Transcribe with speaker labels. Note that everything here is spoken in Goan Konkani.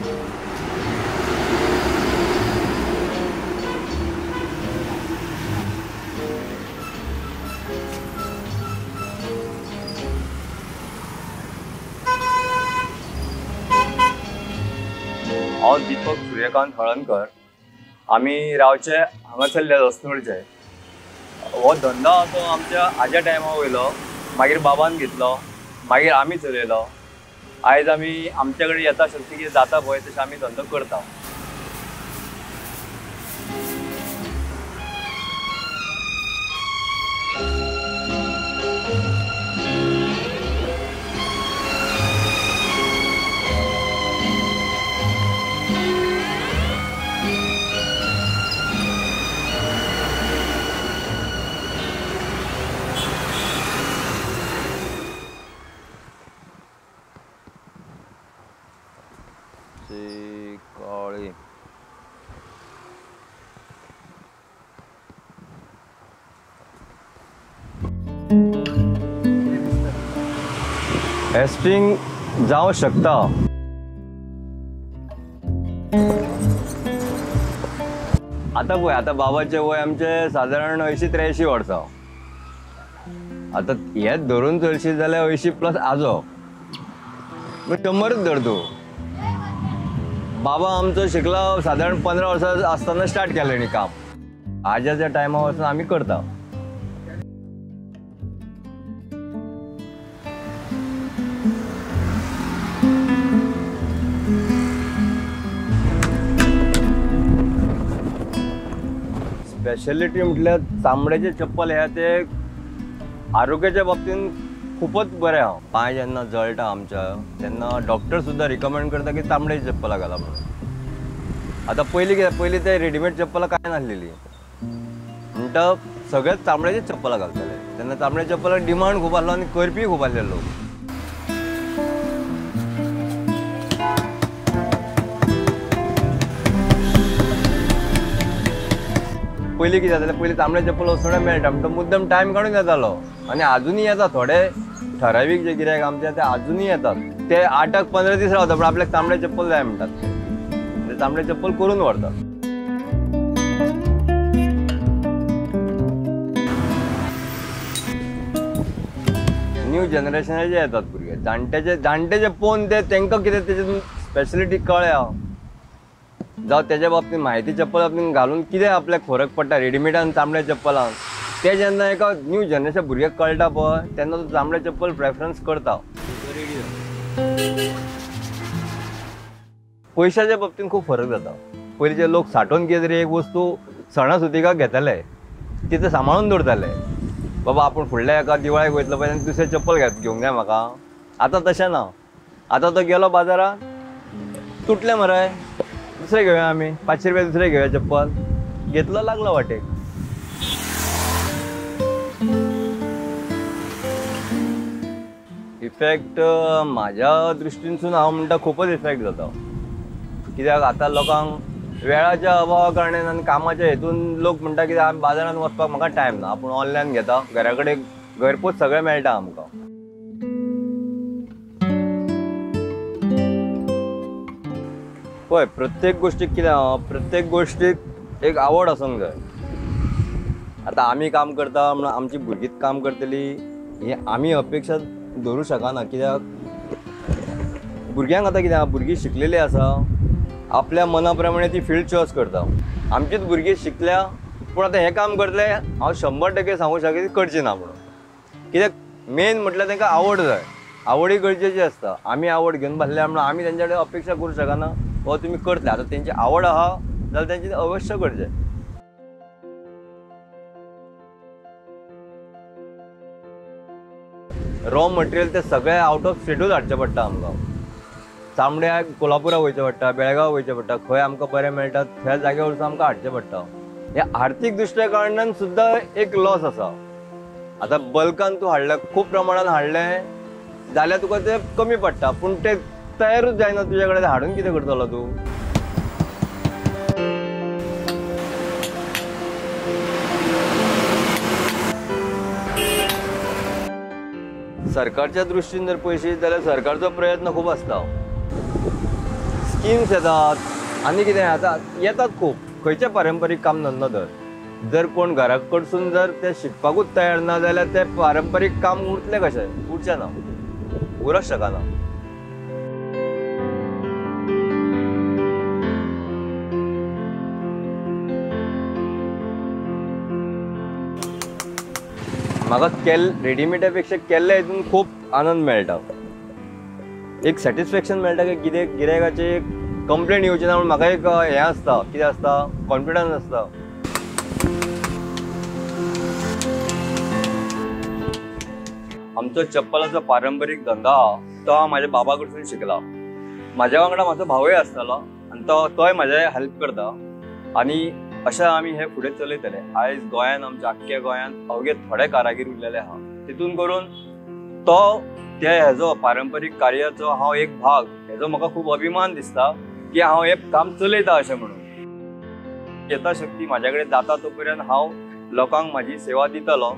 Speaker 1: हांव दीपक सूर्यकांत हळणकर. आमी रावचे हांगासरले अस्नोडचे. हो धंदो तो आमच्या आज्या टायमा वयलो, मागीर बाबान घेतलो, मागीर आमी चलयलो. आयज आमी आमचे कडेन येता शक्ती कितें जाता पळय तशें आमी धंदो करता. काळी हेस्टिंग जावं शकता. आतां पळय, आतां बाबाचें वय आमचें सादारण 80-83 वर्सां. आतां हेच धरून चलशी जाल्यार 80 प्लस आजो, 100च धर तूं. बाबा आमचो शिकला सादारण 15 वर्सां आसतना स्टार्ट केलें न्ही काम. आज्याच्या टायमा वचून आमी करता. स्पेशलिटी म्हटल्यार चामड्याचें चप्पल हे ते आरोग्याच्या बाबतीन खूपच बरें आहा. पांय जेन्ना जळटा आमच्या तेन्ना डॉक्टर सुद्दां रिकमेंड करता की तांबड्याची चप्पलां घाला म्हणून. आतां पयलीं कितें, पयलीं ते रेडीमेड चप्पलां कांय नासलेलीं, म्हणटा सगळेच तांबड्याचीच चप्पलां घालताले. तेन्ना तांबड्या चप्पलां डिमांड खूब आसलो आनी करपीय खूब आसले लोक. पयलीं कितें जातालें, पयलीं तांबडे चप्पल वचून मेळटा म्हणटा मुद्दम टायम काडून येतालो. आनी आजुनूय येता, थोडे ठरावीक जे गिरायक आमचे ते आजुनूय येतात. ते 8-15 दीस रावता, पण आपल्याक तांबडे चप्पल जाय म्हणटात, ते तांबडे चप्पल करून व्हरतात. न्यू जनरेशनाचे येतात भुरगे, जाणट्याचे जाणट्याचे पळोवन ते तांकां कितें तेजे स्पेशलिटी कळ्ळ्या जावं तेज्या बाबतीन म्हायती चप्पल बाबतीन घालून कितें आपल्याक फरक पडटा रेडीमेडान तांबड्या चप्पलान, ते जेन्ना एका न्यू जनरेशन भुरग्याक कळटा पळय तेन्ना तो तांबडे चप्पल प्रेफरन्स करता. पयशाच्या बाबतीन खूब फरक जाता. पयलींचे लोक साठोवन कितें तरी एक वस्तू सणा सुतिकाक घेताले, ती ते सांबाळून दवरताले, बाबा आपूण फुडल्या एका दिवाळेक वयतलो पळय तेन्ना दुसरें चप्पल घेवंक जाय म्हाका. आतां तशें ना, आतां तो गेलो बाजारांत, तुटलें मरे दुसरें घेवया आमी, 500 रुपया दुसरें घेवया चप्पल, घेतलो लागलो वाटेक. इफेक्ट म्हाज्या दृश्टीनसून हांव म्हणटा खुबच इफेक्ट जाता. कित्याक आतां लोकांक वेळाच्या अभावा कारणान आनी कामाच्या हेतून लोक म्हणटा कित्याक आमी बाजारांत वचपाक म्हाका टायम ना, आपूण ऑनलायन घेता, घरा कडेन घरपोच सगळें मेळटा आमकां. पळय प्रत्येक गोश्टीक कितें आहा, प्रत्येक गोश्टीक एक आवड आसूंक जाय. आतां आमी काम करता म्हणून आमची भुरगींच काम करतली ही आमी अपेक्षा दवरूं शकना. कित्याक भुरग्यांक आतां कितें आहा, भुरगीं शिकलेलीं आसा, आपल्या मना प्रमाणे ती फिल्ड चॉयस करता. आमचीच भुरगीं शिकल्या पूण आतां हें काम करतले हांव 100% सांगूं शकता करची ना म्हणून. कित्याक मेन म्हटल्यार तांकां आवड जाय, आवडय गरजेची आसता. आमी आवड घेवन बसल्या म्हणून आमी तेंच्या कडेन अपेक्षा करूं शकना हो तुमी करतले. आतां तेंची आवड आहा जाल्यार तेंची अवश्य करचें. रॉ मटेरियल ते सगळें आवट ऑफ स्टेटूच हाडचें पडटा आमकां. चामड्याक कोल्हापुराक वयचें पडटा, बेळगांव वयचें पडटा, खंय आमकां बरें मेळटा त्या जाग्यार वचून आमकां हाडचें पडटा. हे आर्थीक दृश्ट्या कारणान सुद्दां एक लॉस आसा. आतां बल्कान तूं हाडलें, खूब प्रमाणान हाडलें जाल्यार तुका तें कमी पडटा, पूण तें तयारूच जायना तुज्या कडेन, हाडून कितें करतलो तूं? सरकारच्या दृश्टीन जर पळयशी जाल्यार सरकारचो प्रयत्न खूब आसता. स्किम्स येतात आनी कितें आतां येतात खूब. खंयचें पारंपारीक काम धंदो धर, जर कोण घरा कडसून जर ते शिकपाकूच तयार ना जाल्यार तें पारंपारीक काम उरतलें कशें? उरचें ना, उरक शकना. म्हाका रेडिमेडा पेक्षा केल्ल्या हितून खूब आनंद मेळटा, एक सॅटिस्फॅक्शन मेळटा की कितें गिरायकाची कंप्लेन येवची ना म्हूण म्हाका एक हें आसता, कितें आसता, कॉन्फिडन्स आसता. आमचो चप्पलाचो पारंपारीक धंदो आहा तो हांव म्हाज्या बाबा कडसून शिकला. म्हाज्या वांगडा म्हाजो भावूय आसतालो आनी तोय म्हाजे हेल्प करता आनी अशें आमी हे फुडें चलयतले. आयज गोंयान आमच्या आख्ख्या गोंयान अवघे थोडे कारागीर उरलेले आहा, तितून करून तो त्या हेजो पारंपारीक कार्याचो हांव एक भाग, हेजो म्हाका खूब अभिमान दिसता की हांव हें काम चलयता अशें म्हणून. यथाशक्ती म्हाज्या कडेन जाता तो पर्यंत हांव लोकांक म्हाजी सेवा दितलो.